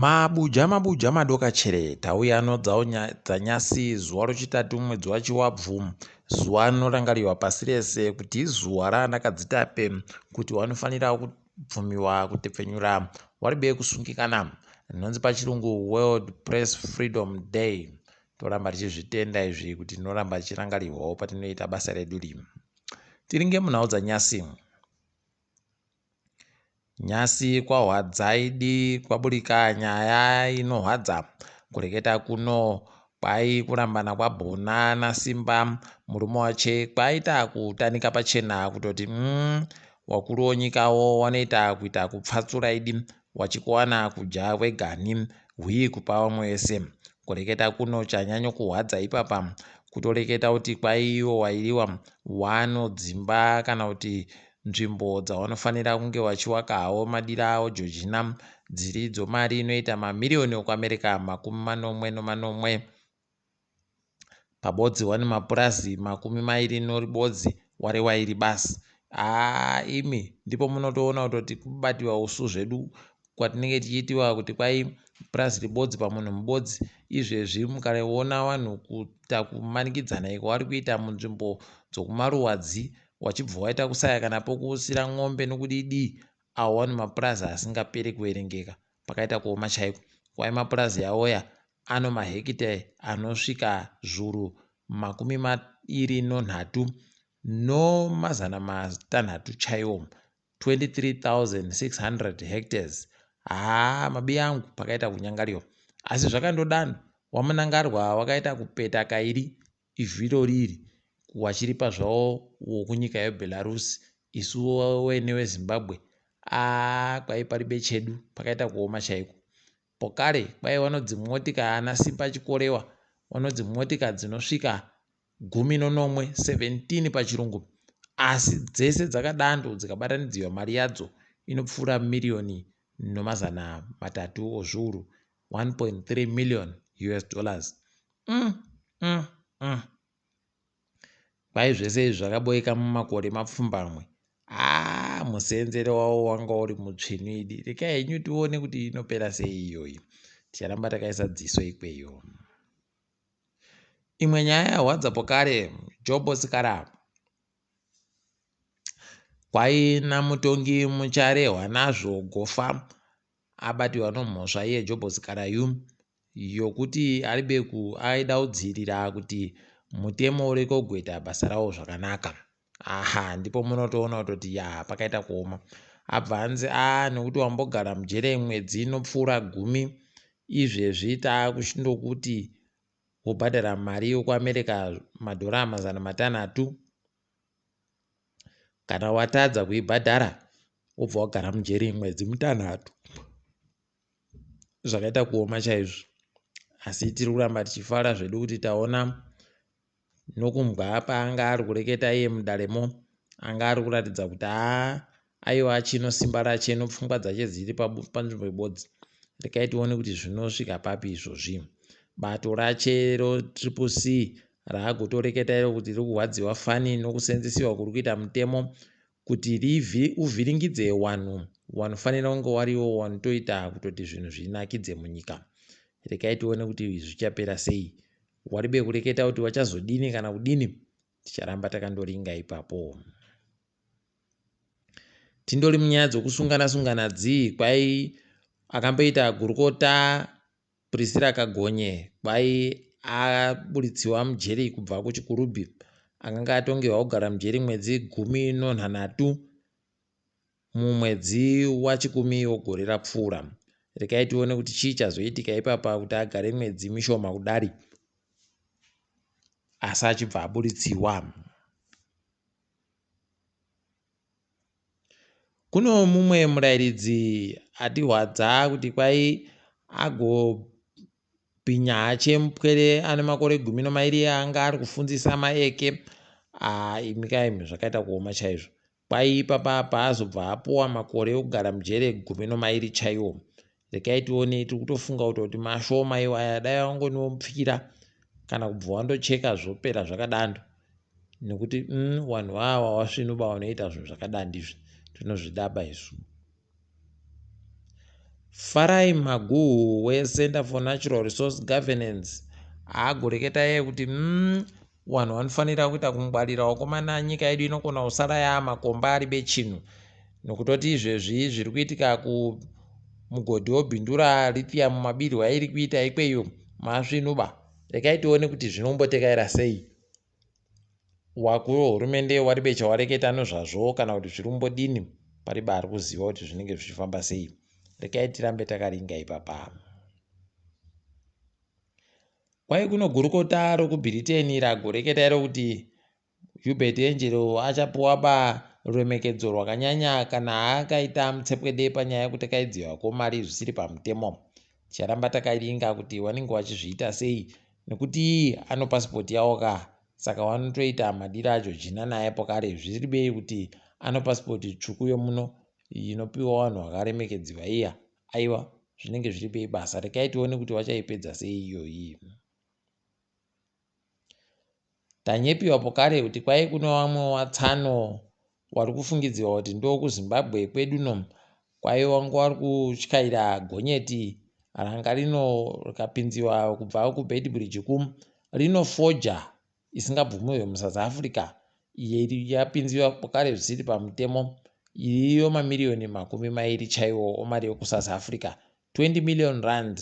Mabuja mabuja madoka chere tauya nodzawo dzanyasi zuva rochitatu mwedzi wachiwabvu zuva rinorangarirwa pasi rese kuti izuva raanakadzitape kuti wanofanira kubvumiwa kutepfenyura waribe kusungikana rinonzi pachirungu World Press Freedom Day toramba tichizvitenda izvi kuti tinoramba tichirangarirwawo patinoita basa redu iri tiringe munhau dzanyasi. Nyasi kwaHwadzaidi kwaburika nyaya inohwadza. Kureketa kuno kwai kurambana kwaBhona naSimba murume wache kwaita kutanika pachena kutoti umm wakuru wonyikawo wanoita kuita kupfatsura idi wachikuwana kudya wegani hwii kupa vamwe vese. Kureketa kuno chanyanyokuhwadza ipapa kutoreketa kuti kwai iwo wairiwa wanodzimba kana kuti Nzvimbo dzavanofanira kunge vachiwaka hawo madira awo Jojina dziri idzo mari inoita mamiriyoni okuAmerica 77 pabodzi wane mapurazi 20 noribodzi wari wairi basi. Haa imi ndipo munotoona kutoti kubatiwa usu zvedu kwatinenge tichiitiwa kuti kwai purazi ribodzi pamunhu mubodzi izvezvi mukaona vanhu kuita kumanikidzana iko vari kuita munzvimbo dzokumaruwa dzi wachibva waita kusaya kana pokuusira n'ombe nokudidii awo wani mapurazi asingaperi kuverengeka pakaita kuoma chaiko kwai mapurazi awoya ano mahekita anosvika zvuru 23 no600 chaiwo 23,600 hectares haa mabiya angu pakaita kunyangariwa asi zvakandodano wamunangarwa wakaita kupeta kairi ivhu irori iri wachiripa zvawo wokunyika yeBelarus isu wene weZimbabwe aa kwai paribe chedu pakaita kuoma chaiko pokare kwai wanodzimotika ana Simba Chikorewa wanodzimotika dzinosvika 17 17 pachirungu asi dzese dzakadando dzikabatanidziwa mari yadzo inopfuura miriyoni nomazana matatu ozviuru 1.3 million us dollars mm, mm, mm. Kwai zvese izvi zvakaboika mumakore mapfumbamwe haa musenzere wawo wanga uri mutsvinu idi rekai henyu tione kuti inopera sei iyoyi ticharamba takaisa dziso ikweyo Imwe nyaya yahwadza pokare, Jobho Sikhala kwai namutongi Mucharehwa nazvo Gofa abatiwa nomhosva iye Jobho Sikhala yu yokuti aribeku aida kudziirira kuti mutemo ureke kugoita basa rawo zvakanaka. Aha ndipo munotoona kutoti ya pakaita kuoma. Abva anzi a nekuti wambogara mujere mwedzi inopfuura gumi izvezvi taakuchindokuti wobhadhara mari yokuAmerica madhora 600 kana watadza kuibhadhara wobva wagara mujeri mwedzi mitanhatu zvakaita kuoma chaizvo asi tiri kuramba tichifara zvedu kuti taona Nokumbwa paanga ari kureketa iye mudaremo anga ari kuratidza kuti haa aiwa achino simba rache nopfungwa dzache dziri panzvimbo ibodzi rekai tione kuti zvinosvika papi izvozvi bato rache rotriple c raagotoreketa iro kuti riri kurwadziwa fani nokusenzesiwa kuri kuita mutemo kuti uvhiringidze wanhu wanofanira kunge wariwo wanotoita kutoti zvinhu zvinakidze munyika rekai tione kuti zvichapera sei Waribe kureketa kuti wachazodini kana kudini ticharamba takandoringa ipapo. Tindori munyaya dzokusungana sungana dzii kwai akamboita gurukota Priscilla Kagonye kwai aburitsiwa mujeri kubva kuchikurubhi akanga atongerwa kugara mujeri mwedzi 13 mumwedzi waChikumi wegore rapfuura. Rekai tione kuti chii chazoitika ipapa kuti agare mwedzi mishoma kudari asi achibva aburitsiwa. Kuno mumwe murairidzi atihwadza kuti kwai agobhinya hache mupwere ane makore 12 anga ari kufundzisa maeke. Aa imi kaimi zvakaita kuoma chaizvo. Kwai ipapa paazobva apuwa makore ekugara mujere 12 chaiwo. Rekai tione tiri kutofunga kutoti mashoma iwaya dai wangonomupfira kana kubva wandocheka zvopera zvakadando nekuti mm, wanhu awa wasvinuba wanoita zvinhu zvakadandi izvi tinozvidaba isu. Farai Maguhu weCentre for Natural Resource Governance agoreketa iye kuti vanhu vanofanira kuita kungwarira wakomana, nyika yedu inokona kusara yaamakomba ari bechinhu, nokutoti izvezvi zviri kuitika kumugodhi wobhindura lithium mabirwa iri kuita ikweyo masvinuba. Rekai tione kuti zvinombotekaira sei. Wakuru wehurumende wari bechawareketa nezvazvo kana kuti zviri kumbodini, pariba ari kuziva kuti zvinenge zvichifamba sei. Rekai tirambe takaringa ipapa. Kwai kuno gurukota rokuBhiriteni ragoreketa iro kuti Hubert Angelo achapuwa ba ruremekedzo rwakanyanya kana akaita mutsepwede panyaya yekutekaidziwa kwemari zvisiri pamutemo. Ticharamba takaringa kuti vanenge vachizviita sei nekuti ano pasipoti yawo ka, saka vanotoita madiro aJojina naye pokare zviri bei kuti ano pasipoti tsvuku yomuno inopiwa vanhu vakaremekedziwa iya. Aiwa, zvinenge zviri bei basa. Rekai tione kuti vachaipedza sei iyoyi. Tanyepiwa pokare kuti kwai kune vamwe watsano wari kufungidzirwa kuti ndokuZimbabwe kwedu no, kwai wanga wari kutyaira gonyeti ranga rino rikapinziwa kubva kuBeitbridge kum rinofoja isingabvumirwe muSouth Africa iyi yapinziwa pokare zvisiri pamutemo iriyo mamiriyoni 20 chaiwo omari yekuSouth Africa, 20 million rand.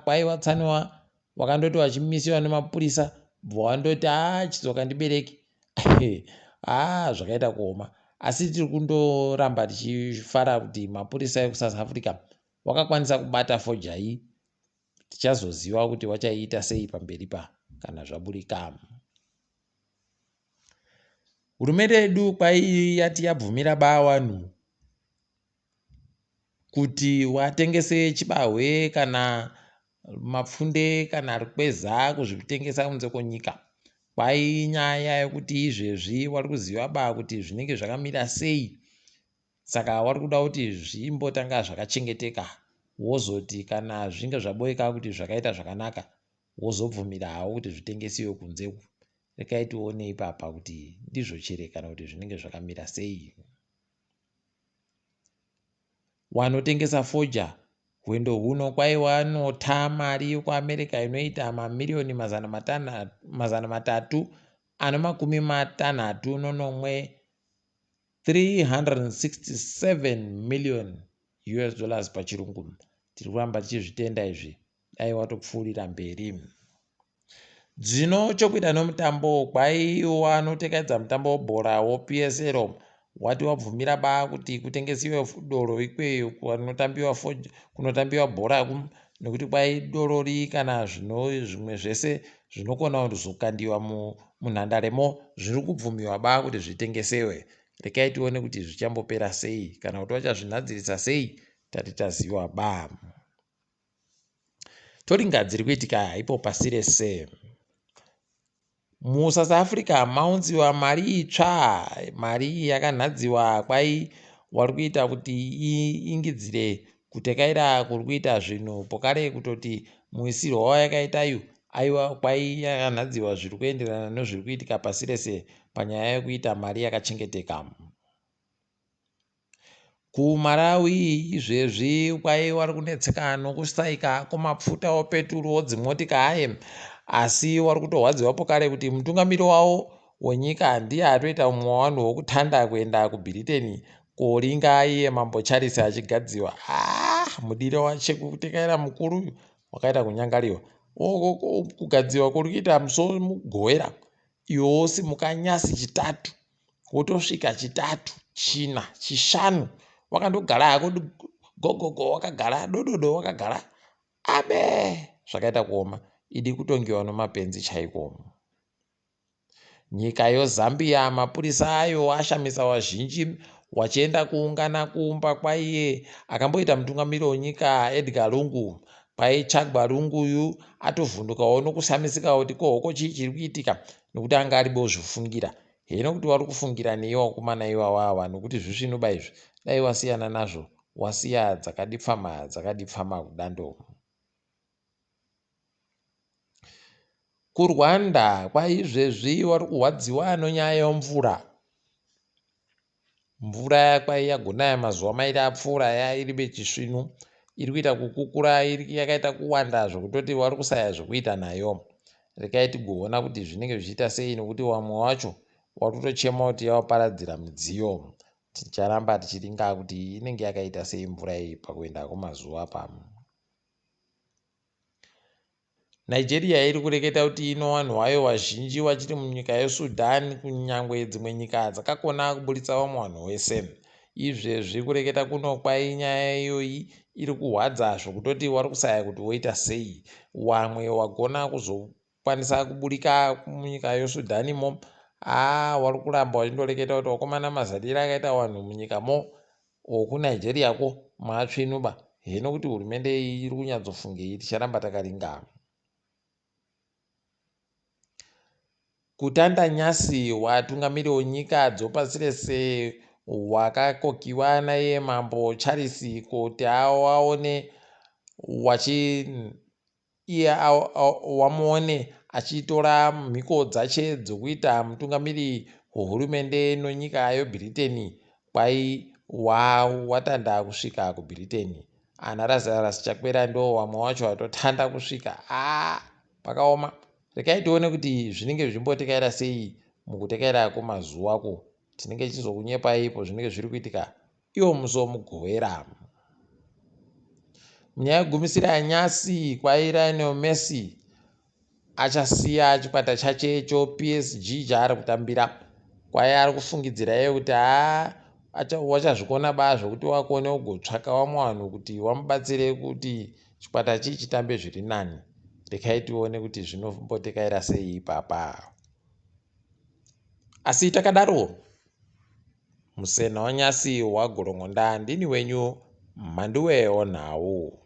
Kwai watsaniwa wakandoti wachimisiwa nemapurisa bva wandoti chidzoka ndibereki. Zvakaita kuoma, asi tiri kundoramba tichifara kuti mapurisa ekuSouth Africa wakakwanisa kubata foja iyi. Tichazoziva kuti wachaiita sei pamberi pa kana zvaburika. Hurumende yedu kwai yati yabvumira ba vanhu kuti watengese chibahwe kana mapfunde kana rukweza kuzvitengesa kunze kwenyika. Kwai nyaya yekuti izvezvi wari kuziva ba kuti zvinenge zvakamira sei, saka wari kuda kuti zvimbotanga zvakachengeteka, wozoti kana zvinge zvaboeka kuti zvakaita zvakanaka wozobvumira hawo kuti zvitengesiwe kunze. Rekai tione ipapa kuti ndizvo chere kana kuti zvinenge zvakamira sei. Wanotengesa foja hwendo huno kwai wanota mari yekuAmerica inoita mamiriyoni 367 367 million US dollars pachirungu. Tiri kuramba tichizvitenda izvi, dai watopfuurira mberi. Dzino chokuita nomutambo kwai wanotekaidza mutambo webhora woPSL wati wabvumira ba kuti kutengesiwe doro ikweyo kunotambiwa bhora, nekuti kwai dorori kana zvimwe zvese zvinokona kuzokandiwa munhandaremo zviri kubvumiwa ba kuti zvitengesewe. Rekai tione kuti zvichambopera sei kana kuti vachazvinhadzirisa sei, tati taziva ba. Toringa dziri kuitika ipo pasi rese. MuSouth Africa maunziwa mari itsva, mari iyi yakanhadziwa kwai wari kuita kuti iingidzire kutekaira kuri kuita zvinhu pokare kutoti muisirwo wayakaita yu aiwa kwai yakanhadziwa zviri kuenderana nezviri kuitika pasi rese panyaya yekuita mari yakachengeteka. KuMalawi izvezvi kwai wari kunetseka nokusaika kwemapfuta opeturu odzimotika aye, asi wari kutorwadziwa pokare kuti mutungamiri wavo wenyika ndiye atoita mumwe wavanhu wokutanda kuenda kuBhiriteni koringa iye Mambo Charles achigadziwa. Mudiro wachekutekaira mukuru wakaita kunyangariwa. Kugadziwa kuri kuita musi weMugovera iwe wosimuka nyasi chitatu wotosvika chitatu china chishanu wakandogara hako gogogo wakagara dododo wakagara abe zvakaita kuoma idi kutongiwa nomapenzi chaiko. Nyika yoZambia mapurisa ayo ashamisa vazhinji wachienda kuungana kumba kwaiye akamboita mutungamiri wenyika Edgar Lungu. Kwaitsvagwa Lunguyu atovhundukawo nokushamisika kuti kohoko chii chiri kuitika nekuti anga ari bozvifungira. Hino kuti wari kufungira nei wakomana iwawa awa nokuti zvisvinuba izvi dai wasiyana nazvo wasiya dzakadipfama dzakadipfama kudando. KuRwanda kwaizvezvi wari kurwadziwa nonyaya yemvura. Mvura kwai yagonaya mazuva mairi apfuura ya iri bechisvinu iri kuita kukukura yakaita kuwanda zvekutoti wari kusaya zvekuita nayo. Rekai tigoona kuti zvinenge zvichiita sei nekuti wamwe wacho wari kutochema kuti yawaparadzira midziyo. Ticharamba tichiringa kuti inenge yakaita sei mvura iyi pakuenda kwemazuva pamwe. Nigeria iri kureketa kuti ino vanhu vayo vazhinji vachiri munyika yeSudan kunyangwe dzimwe nyika dzakakona kuburitsa vamwe vanhu vese. Izvezvi kureketa kuno kwai nyaya iyoyi iri kuhwadza zvekutoti wari kusaya kuti woita sei. Wamwe wagona kuzokwanisa kuburika munyika yeSudanimo haa wari kuramba wachindoreketa kuti wakomana mazariro akaita vanhu munyikamo or kuNigeria ko maatsvinuba heno kuti hurumende iyi iri kunyatsofungei ticharamba takaringa. Kutanda nyasi watungamiri wenyika dzopasi rese wakakokiwa naiye mambo Charles kuti awaone wachi iye wamuone achitora mhiko dzache dzokuita mutungamiri wehurumende nonyika yeBritain kwai watanda kusvika kuBritain. Ana Lazarus Chakwera ndo vamwe wacho vatotanda kusvika aa pakaoma. Regai tione kuti zvinenge zvichimbotekaira sei mukutekaira kwemazuva ko tinenge tichizokunyepai ipo zvinenge zviri kuitika iwo musi womugovera. Munyaya yekugumisira yanyasi kwaLionel Messi achasiya chikwata chache choPSG chaari kutambira kwai ari kufungidzira iye kuti haa wachazvikona ba zvekuti wakone kugotsvaka vamwe vanhu kuti vamubatsire kuti chikwata chi chitambe zviri nani. Rekai tione kuti zvinombotekaira sei ipapa. Asi takadaro musena wanyasi wagorongonda ndini wenyu Mhanduwe wonhau.